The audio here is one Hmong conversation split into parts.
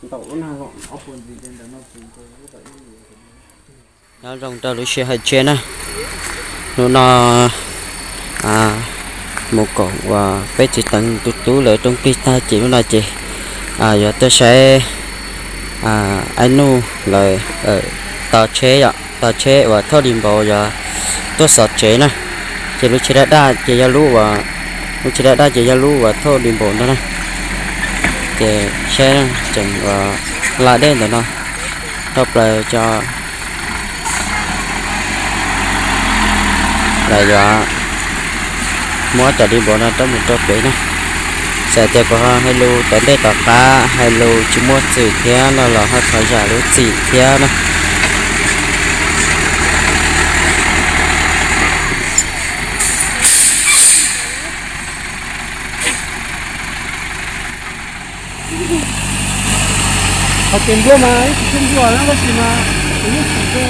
Nyob zoo rau lub sij hawm tsiab na. Hnub no mus koom uas peb txiv teev tus tub lawv rooj plig tag ces hnub no ces yuav tuaj saib Aib Nuj lawv tos tsheb, tos tsheb uas thauj di npaum yuav tuaj xov tsev na. Ces lub tsheb daj daj ces yog lub uas, lub tsheb daj daj ces yog lub uas thauj di npaum no na. Ces saib tseem uas la dej ntawm no rau plaws cov lawv yuav muab cov di npaum no rov mus rau pem na. Txawm tias kuv ho hais lus tom ntej tom qab hais lus tsis muaj txim thiab no los ho thov zam lub txim thiab na. Hos ces nplua mas ib tsis nplua na tab sis mas tus yeej tsis nplua.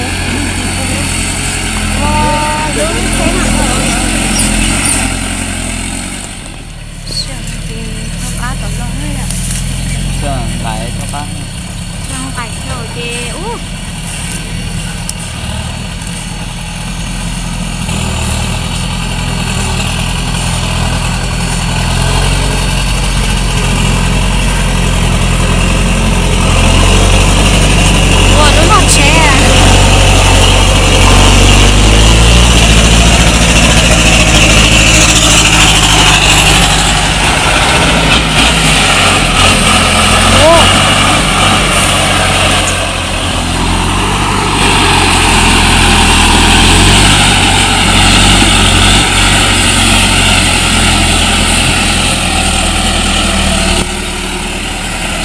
Nqaim, nqaim ces ub. Ua lub noj tsheb.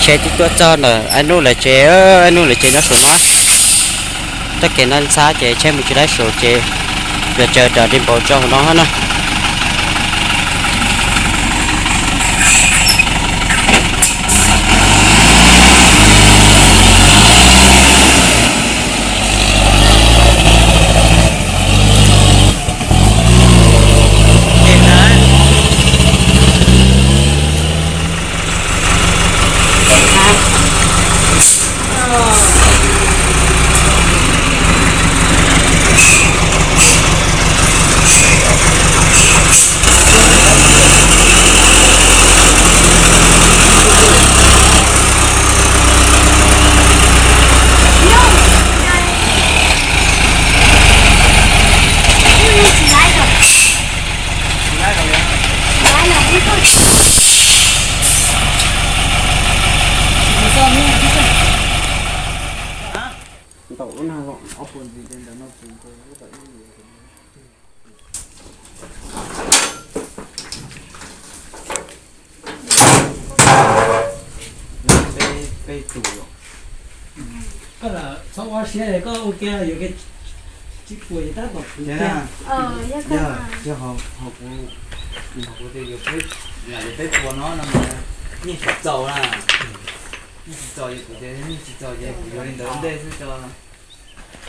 Tsheb twb tuaj txog ntawm Aib Nuj lawv tsev, Aib Nuj lawv tsev nyob saum no. Txoj kev no ntxhab ces tsheb mus tsis laib saud ces yuav tsaws rov di npaum rau hauv no na. Ntaus lub nag los ob puas ntxiv li ntawd no ces nkaus lub tau ib ntxiv. Peb, peb tus. Koj lam txhob ua siab, koj ua kiag yuav kiag tsib puas tab tom kuv tiag. Yog, yog hauv kuv, hauv kuv tias yuav peb, lam yuav peb puas no no mas yeej tsis txaus na. Yeej tsis txaus, kuv tias yeej tsis txaus ces kuv yuav li ntawd ua ntej xwb tso.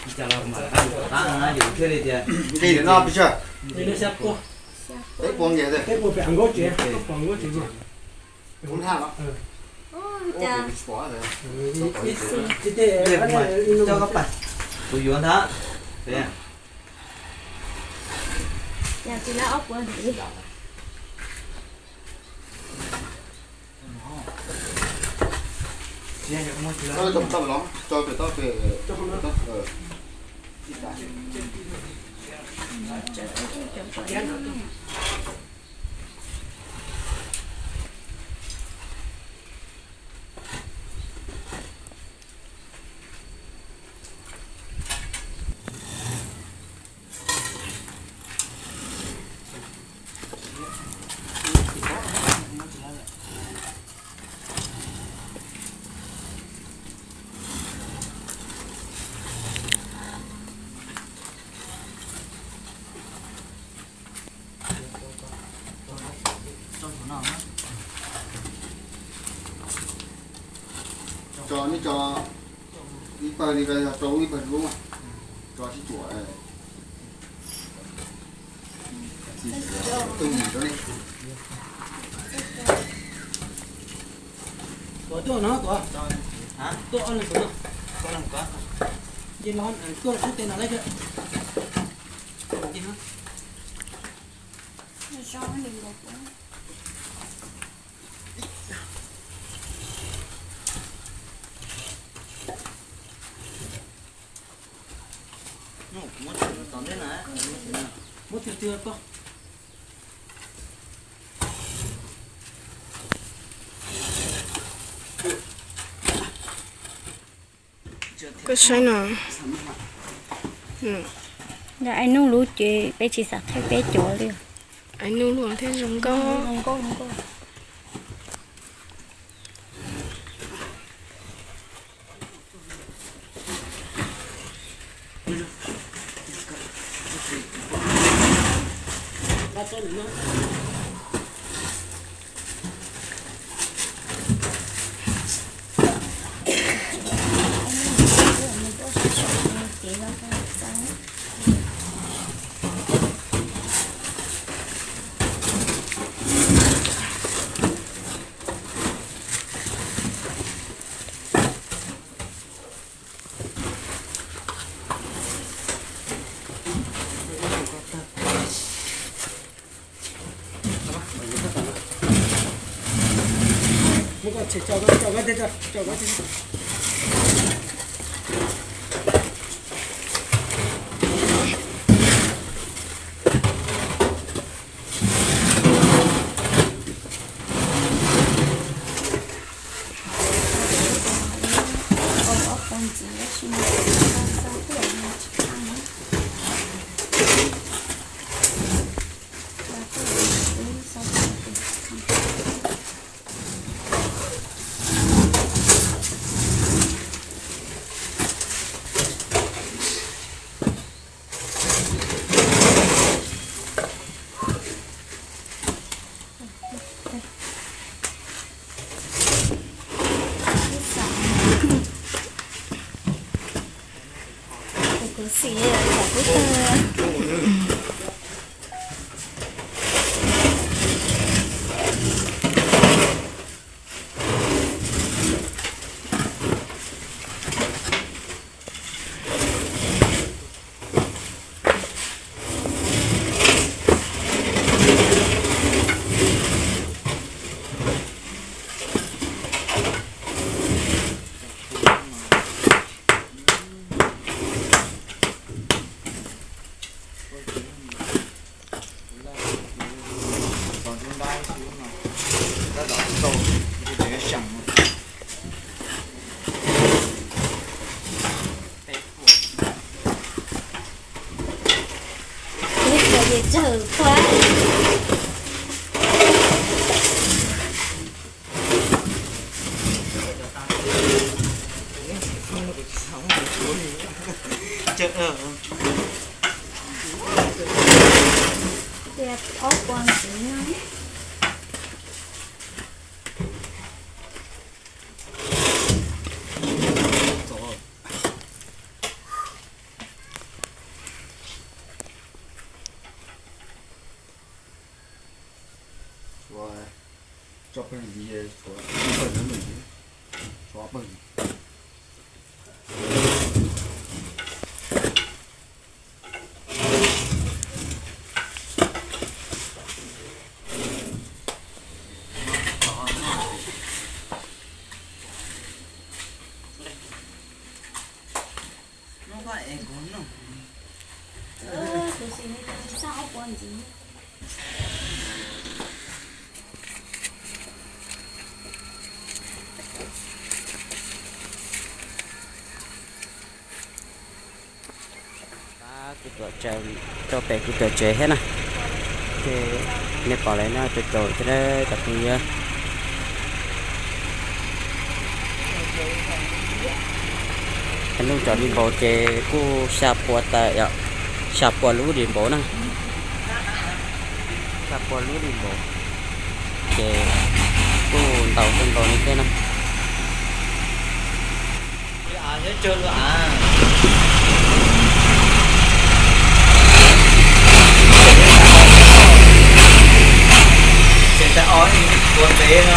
Ua cas los mas qab yus qab no na, yus thiaj li tias nqis no pes tsawg? Peb puas nqis, peb puas pem nkaub tsev, pem nkaub tsev. Ub, cas. Coj koj pais, kuv yuav ntag. Cas tsis lab ob puas ntxiv. Tso, nej tso ib pawg li, tso ib pawg lub, tso sib tsuam. Tuaj no, tuaj. Tuaj ob leeg ko no. Ces los tuaj xub tes no lawm. Muab twg twg koj. Koj saib no. Yog ai nub lub ces peb tsis xav qhib peb cov li. Ai nub lub thiaj zoo nkauj. Kuv xim kuv tag. Ib co ces tsawg kua. Tias ob puas ntxiv no. Kuv tuam tsev, rau pem kuv tuam tsev thiab na. Ces nej pom lawm no, caum caum thiab cov phooj ywg. Hnub tso li npaum ces kuj xya pua tas, xya pua lub li npaum na. Xya pua lub li npaum. Ces kuj ntau kawg nkaus li thiab na. Ces ua ntev no.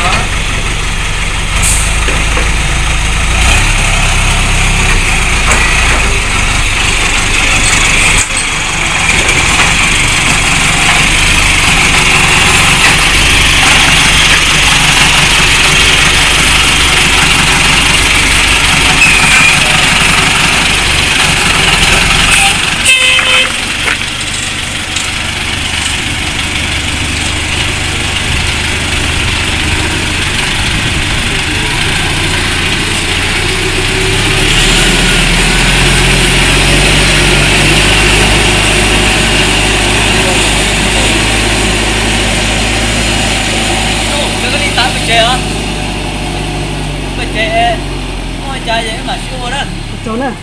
Cas es mam sib ua na. Ua tsaug na. Ua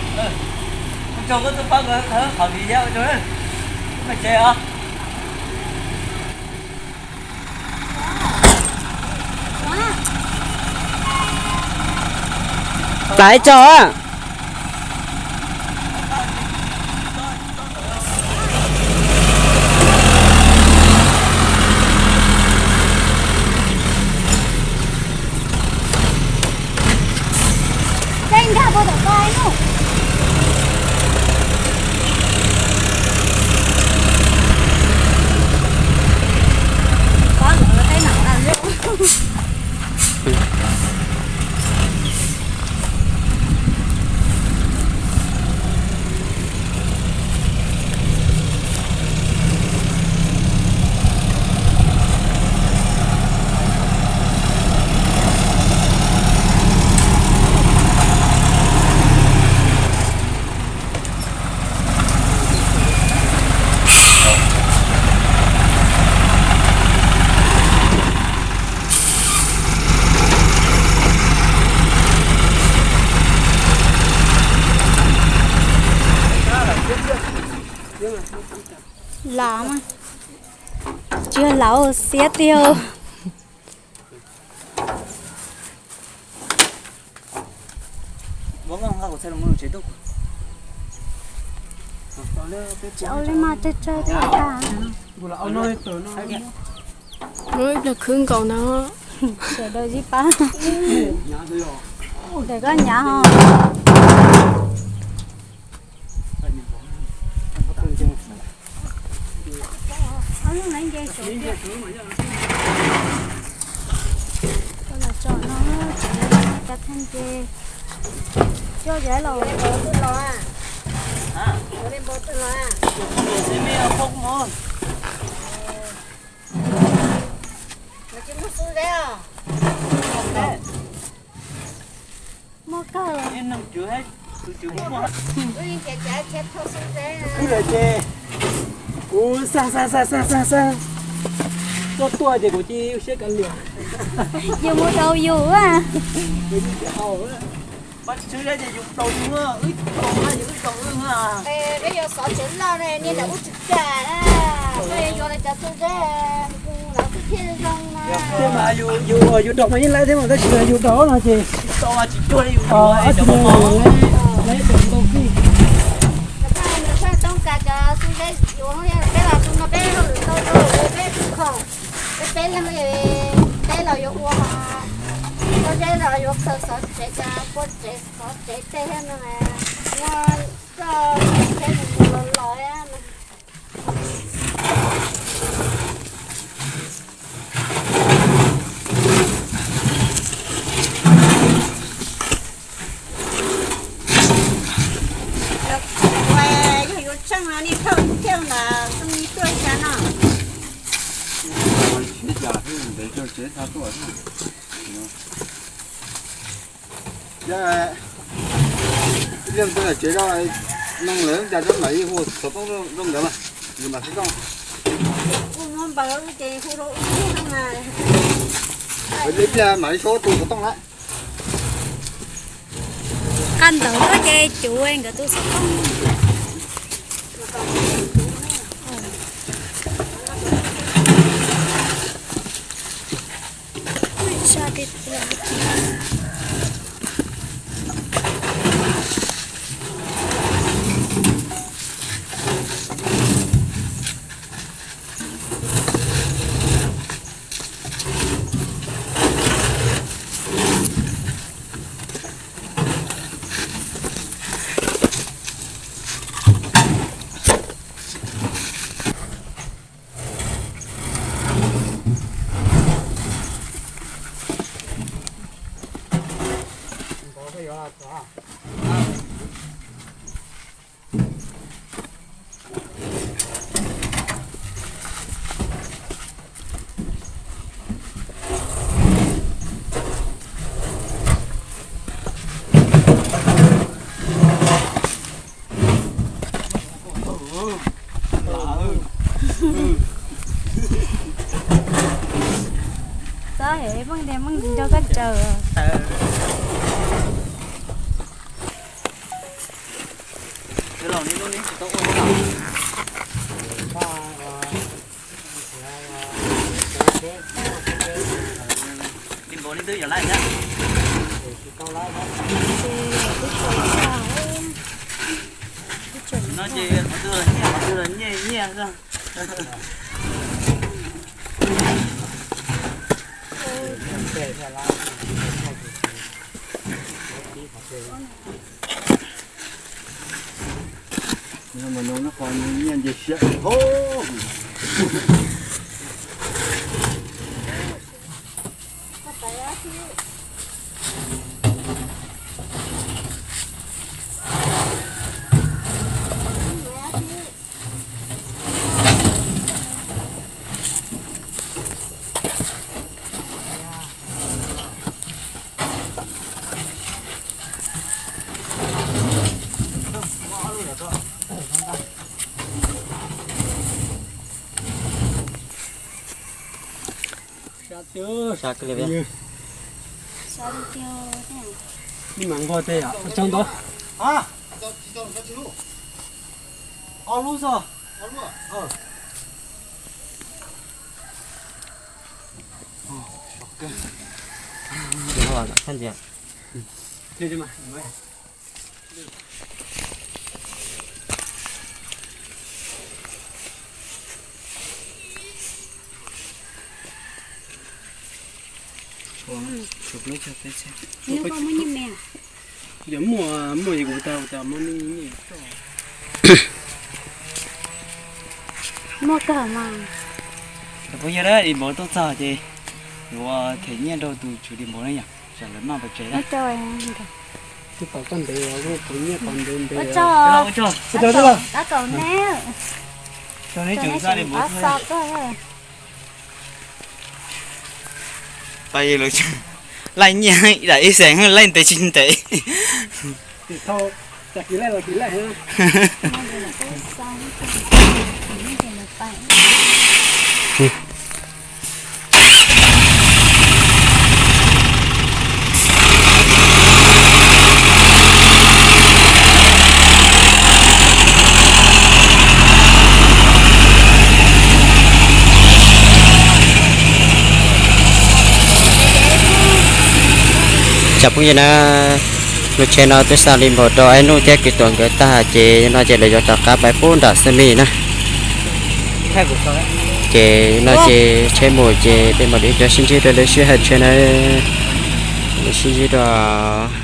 tsaug koj tuaj pab nkawd khawb qhov viv thiab, ua tsaug na. Mas tsev os. Laiv tso. Tej nkag puag tom ko ib nub. Pab lawv tej no na. Lam mas, tsis yog laus, xiab tiag. Ua li mas tsawg tsawg thiab. Ib pliag khwb nkaus no. Sawv daws zib pab. Ces koj nyav ho. Koj los tso no, tsev cov theej ces coj ces los. Muaj kawg. Kuv xa xa xa xa xa xa. Tuaj tuaj ces kuv cia siab kav liam. Yus mus rau yus a. Peb yuav xov tsev loj ne, niag ntawm ub tsis kam na, koj yuav yuav lawv cov txuj zeb, lawv kuj thiaj zoo na. Thiab mas yus, yus, yus rau mas yeej laib thiab mas tab sis yus rau no ces tsis tau, tsis cuag li yus rau, tsis tau li. Nws txawj toob kas cov txuj zeb yuav, peb los txuj no peb hauj lwm tau zoo, peb khoom, peb peb leeg, peb los yuav ua, txuj zeb los yuav khaws xov tsev, cov pua tsev xov tsev tej thiab no, muab koj txuj zeb mus mus los los. Yog yuav tsheej no nej thauj thiaj ntawd xoo tuaj xyov no. Ib pliag tuaj tsev no, noog lawv cas txhob mam li hu xov tooj rau nkawd mas, nkawd mam xov tooj. Hu muab npaws ces hu rau ub no mas. Ib pliag mam li sau tus xov tooj na. Qab ntawd ces cuv nkawd tus xov tooj. Txhob hem meej tias meej nrog koj tsaws. Li npaum li twb yog laij thiab. No ces qhov twg los nyiaj, qhov twg los nyiaj nyiaj xwb. Mas no qhov nyiaj nce siab. Sab kiag li. Ib mas nqua tej yom, tsaug ntau. Ob lub xwb. Yog muaj, muaj kuv tau, kuv tau muaj nej. Muaj kawg mas. Tus phooj ywg, Lis Npaum tuaj txog ces yuav them nyiaj rau tus tswv Lis Npaum na yom, tsam lawv maj pov tseg na. Twb pom koj ntev, pom nyiaj pom ntev ntev. Ua tsaug, ua tsaug, tab kaum neb. Tsaug neb tseem xa Lis Npaum tuaj. Pab lawv laij nyiaj ib daim ib xees laij ntev tsis ntev. Tsoom phooj ywg na, lub tsheb no twb xa Lis Npaum rau Aib Nuj thiab Kiv Tuam nkawd tag ces no ces lawv yuav rov qab pais pub nram Xeeb Mim na. Ces no ces tsheb mus ces peb mam li cov sib ntsib rau lub sij hawm tsheb na, sib ntsib rau.